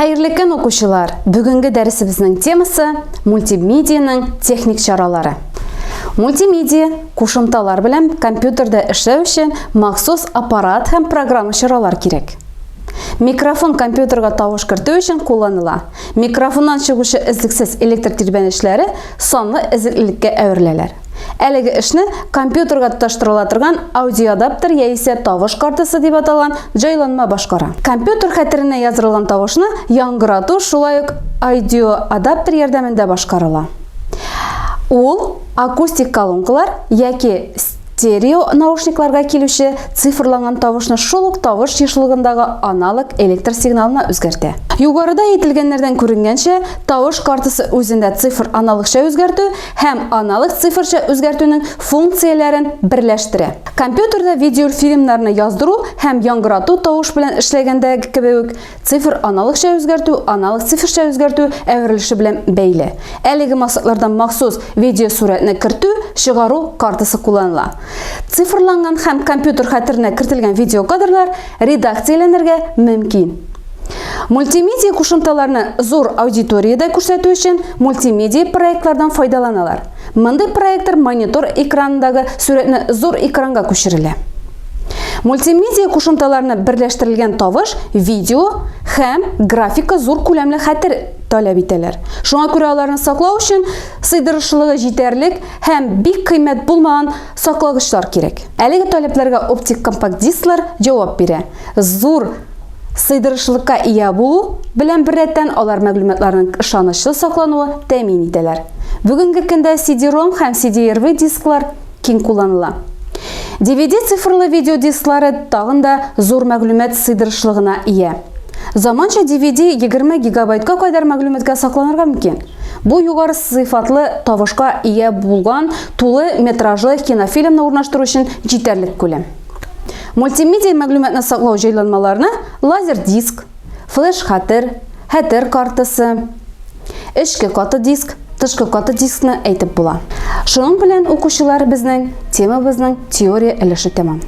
Хәерле көн, укучылар! Бүгенге дәресебезнең темасы мультимедианың техник чаралары. Мультимедиа кушымталар белән компьютерда эшләү өчен махсус аппарат һәм программа чаралар кирәк. Микрофон компьютерга тавыш кертү өчен кулланыла. Микрофоннан чыгучы эзлексез электр тирбәнешләре санлы эзлеклелеккә әвереләләр. Әлеге эшне компьютерга тоташтырыла торган аудиоадаптер яисә тавыш картасы дип аталган җайланма башкара. Компьютер хәтеренә яздырылган тавышны яңгырату шулай ук аудиоадаптер ярдәмендә башкарыла. Ул акустик колонкалар яки стерео наушникларга килүче цифрланган тавышны шул ук тавыш ешлыгындагы аналог электр сигналына үзгәртә. Югарыда әйтелгәннәрдән күренгәнчә, тавыш картасы үзендә цифр аналогча үзгәртү һәм аналог цифрча үзгәртүнең функцияләрен берләштерә. Компьютерда видеофильмнарны яздыру һәм яңгырату тавыш белән эшләгәндәге кебек үк цифр аналогча үзгәртү, аналог цифрча үзгәртү әверелеше белән бәйле. Әлеге максатларда махсус видеосурәтне кертү, чыгару картасы кулланыла. Цифрланган һәм компьютер хәтеренә кертелгән видеокадрлар редакцияләнергә мөмкин. Мультимедиа кушымталарны зур аудиториядә күрсәтү өчен мультимедиа проектлардан файдаланалар. Мондый проектор монитор экранындагы сурәтне зур экранга күчерелә. Мультимедиа кушымталарны берләштерелгән тавыш, видео һәм графика зур күләмле хәтер таләп итәләр. Шуңа күрә аларны саклау өчен сыйдырышлыгы җитәрлек һәм бик кыйммәт булмаган саклагычлар кирәк. Әлеге таләпләргә оптик компакт-дисклар җавап бирә. Зур сыйдырышлыкка ия булу белән беррәттән алар мәгълүматларның ышанычлы саклануы тәэмин итәләр. Бүгенге көндә CD-ROM һәм CD-RV дисклар киң кулланыла. DVD цифрлы видео дисклары тагын да зур мәгълүмат сыйдырышлыгына ия. Заманча DVD 20 гигабайтка кадәр мәгълүматка сакланырга мөмкин. Бу югары сыйфатлы тавышка ия булган тулы метражлы кинофильмны урнаштыру өчен җитәрлек күләм. Мультимедиа мәгълүматны саклау җайланмаларына лазер диск, флеш-хәтер, хәтер картасы, эчке каты диск, тышкы каты дискны әйтеп була. Шуның белән укучылар безнең темабызның теория өлеше тәмам.